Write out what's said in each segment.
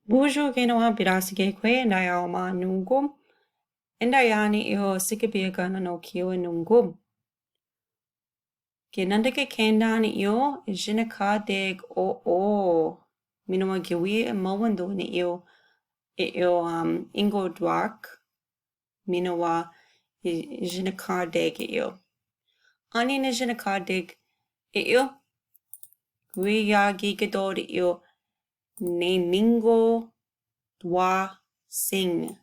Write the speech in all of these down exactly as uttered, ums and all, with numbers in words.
Bonjour, kinawa, pira sige kwe, ndaya o ma nungum. Ndaya ni iyo sikepiakan ano kiwa nungum. Kinanda ke kenda ni iyo, jinaka deg o o. Mino wa giwi mawando ni iyo, iyo, um, ingo dwak. Mino wa, i-, jinaka deg iyo. Ani ne jinaka deg iyo. Gwiya gi gidod iyo. Ne ningo dwa sing.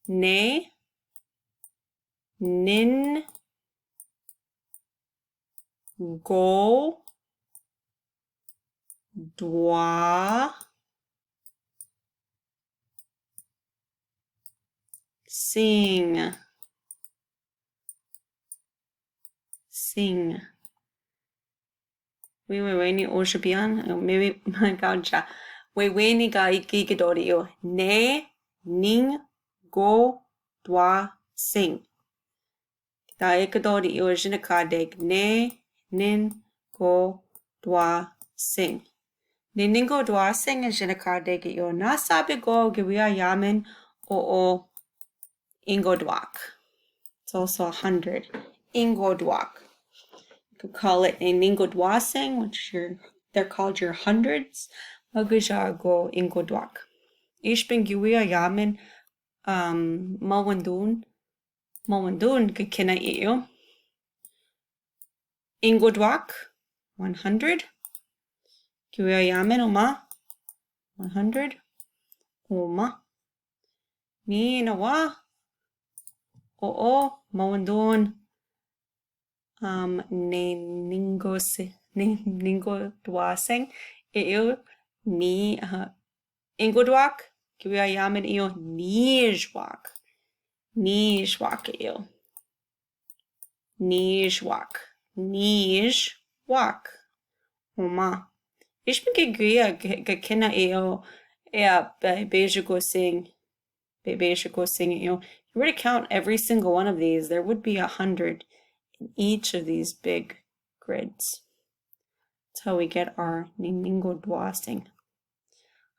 Ne nin go dwa sing. Sing. Wi, wi, wi, ni ocean. Maybe, my God, ja. Wi, wi, ni ga iki, iki dori yo. Ne, ning, go, dwa, sing. Kita iki dori yo, jinaka deg. Ne, nin, go, dwa, sing. Ne, nin, go, dwa, sing, jinaka deg yo. Na sabi go, giwi a yamen, o, o, ingo dwak. It's also a hundred. Ingo dwak. You could call it ne ningo dwa sing, which are, they're called your hundreds. Magwija go ingo dwak. Ishpin giwi a yamen, um, mawandun. Mawandun, kakina iyo. Ingo dwak, one hundred. Giwi a yamen o ma, one hundred. O ma. Ni na wa. O, o, mawandun. Um, ne ningo si-, ne ningo dwa sing. Iyo, ni, uh, ingo dwak. Giwi a yamen iyo, nij wak. Nij wak iyo. Nij wak. Nij wak. O ma. Ishpin ke giya, ke, kakina iyo, ea, be, beji go sing. Be, beji go sing iyo. You were to count every single one of these, there would be a hundred in each of these big grids. That's how we get our ne ningo dwa sing.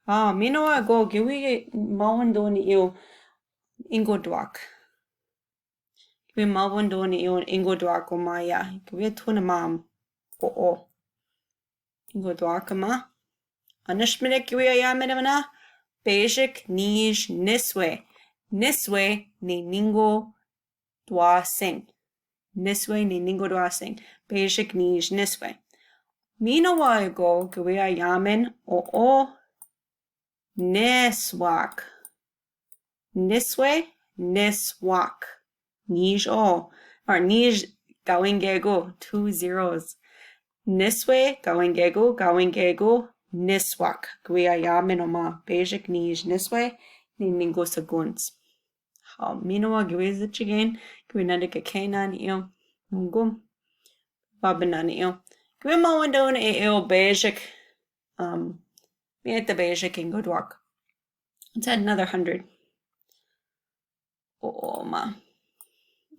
Ah, mino a go, giwi mawandun iyo ingo dwak. Giwi mawandun iyo ingo dwak o ma ya. Giwi tuna mam. O, o. Ingo dwak ma. Anishminik giwi a yamen mana. Bejik nij niswe. Niswe ne ningo dwa sing. Niswe ne ningo dwa sing. Bejik nij niswe. Mino wa go giwi a yamen o, o. Niswak. Niswe, niswak. Nij o. Or nij gawengego, two zeros. Niswe, gawengego, gawengego, niswak. Giwi a yamen o ma. Bejik nij niswe ne ningo segunds. Hao, mino wa giwi zichigen, giwi nanda ke kenan iyo. Nungum. Wabanan iyo. Giwi mawandun iyo bejik. Um, mi ete bejik ingo dwak. Let's add another hundred. O ma.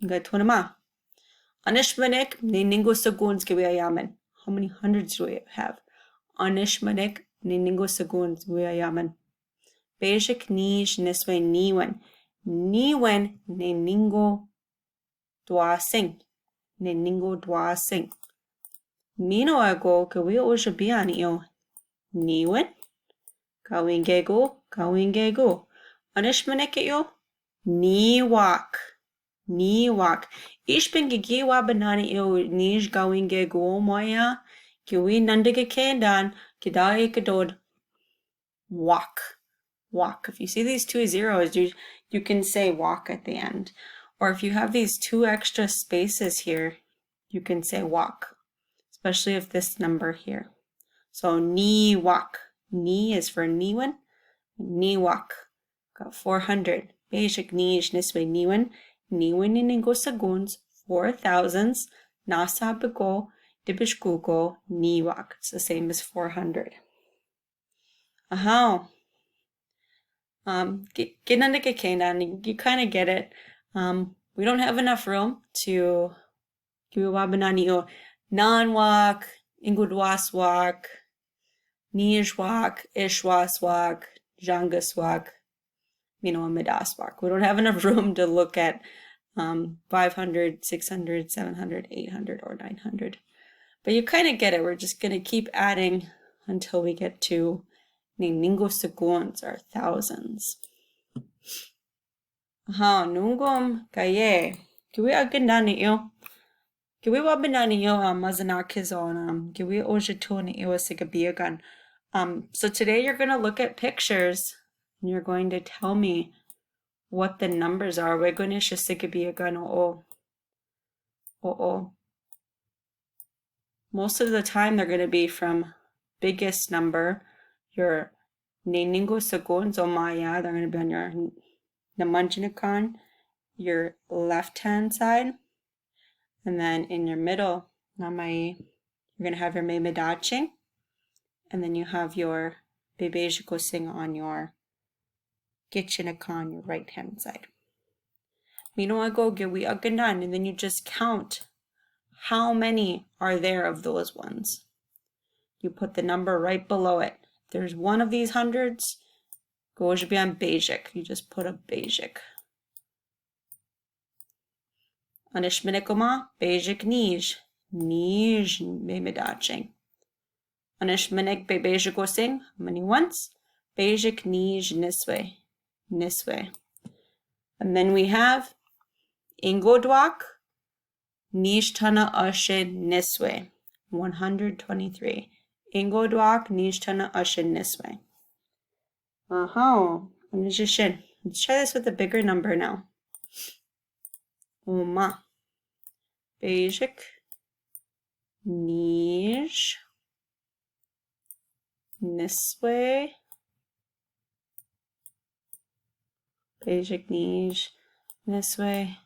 Nga tuna ma. Anishminik ne ningo segunds giwi a yamen. How many hundreds do we have? Anishminik ne ningo segunds giwi a yamen. Bejik nij niswe niwen. Niwen ne ningo dwa sing. Ne ningo dwa sing. Mino a go giwi oja bian iyo. Niwen. Gawengego, gawengego. Anishminik iyo. Niwak. Niwak. Ishpin giwi wabanan iyo nij gawengego mo ya. Giwi nanda ke kenan, kida ikadod. Wak. Wak. If you see these two zeros, you, you can say wak at the end. Or if you have these two extra spaces here, you can say wak, especially if this number here. So, niwak. Ni is for niwen, niwak. Got four hundred. Bejik nij niswe niwen, niwen ne ningo segunds, four thousands, na sabi go, dibishkugo, niwak. It's the same as four hundred. Aha. Um, ki-, kinanda ke kenan, you kinda get it. Um, we don't have enough room to, giwi wabanan iyo nanwak, ingudwaswak, nijwak, ishwaswak, zhanguswak, mino midaswak. We don't have enough room to look at um, five hundred, six hundred, seven hundred, eight hundred, or nine hundred. But you kind of get it. We're just going to keep adding until we get to ningo seconds or thousands. Aha, nungum kaye. Kiwi agendan iyo. Kiwi wabendan iyo, um, mazinakizon, um, kiwi ojeton iyo sigabiegan. Um, so today you're going to look at pictures and you're going to tell me what the numbers are. We're going to sigabiegan o o. Most of the time, they're going to be from biggest number, your ningo seconds o maya, they're going to be on your namanjinakan, your left hand side. And then in your middle, namai, you're going to have your memedating. And then you have your bebejikosing on your gechinakan, your right hand side. Mino ago, kiwi agendan, and then you just count how many are there of those ones. You put the number right below it. If there's one of these hundreds, go bejik. You just put a bejik. Anishminikoma, bejik nij. Nij memedating. Anishminik bebejikosing, many ones. Bejik nij niswe. Niswe. And then we have ingodwak nij tana ashe niswe. One hundred twenty-three. Ingodwak nij tana ashe niswe. Aha, anijishin. Let's try this with a bigger number now. Oma. Bejik nij niswe. Bejik nij niswe.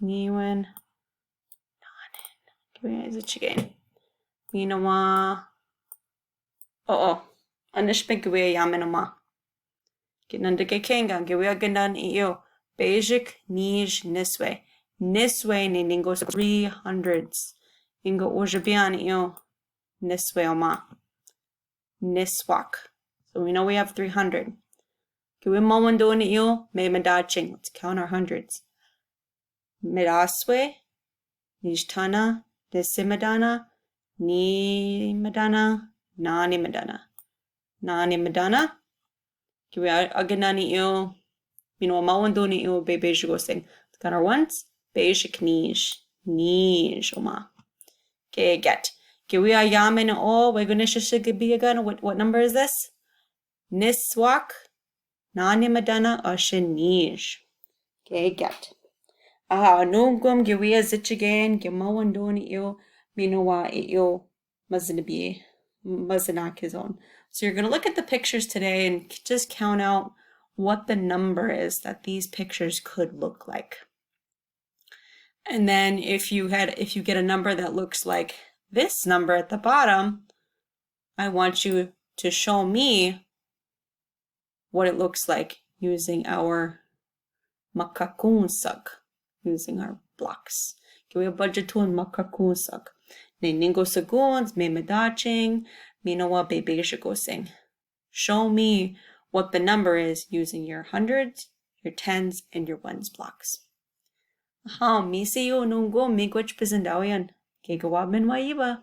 Niwen. Nanen. Kiwi azichigen. Mino wa. O o. Anishminik kiwi ayamen oma. Kinanda kekengan, kiwi agendan iyo. Bejik nij niswe. Niswe ni ningo three hundreds. Ingo ojebian iyo. Niswe oma. Niswak. So we know we have three hundred. Kiwi mawendon iyo, memedating. Let's count our hundreds. Medaswe, nijtana, nisimedana, nimedana, nanimedana. Nanimedana. Kiwi agendan iyo, mino mawendon iyo, bebejikosing. Let's count our ones. Bejik nij. Nij, oma. Okay, get. Kiwi ayamen o, we're gonna shishigabiegan. What, what number is this? Niswak, nanimedana ashe nij. Okay, get. Aha, nungum kiwi azichigen, kiwi mawendon iyo, mino wa iyo, mazinabi, mazinakizon. So you're gonna look at the pictures today and just count out what the number is that these pictures could look like. And then if you had, if you get a number that looks like this number at the bottom, I want you to show me what it looks like using our makakonsag, using our blocks. Kiwi abadyaton makakonsag. Ni ningo seconds, memedating, mino wa bebejikosing. Show me what the number is using your hundreds, your tens, and your ones blocks. Aha, misiyo nungum, migoch pizindawian. Ke gawa men wa iba.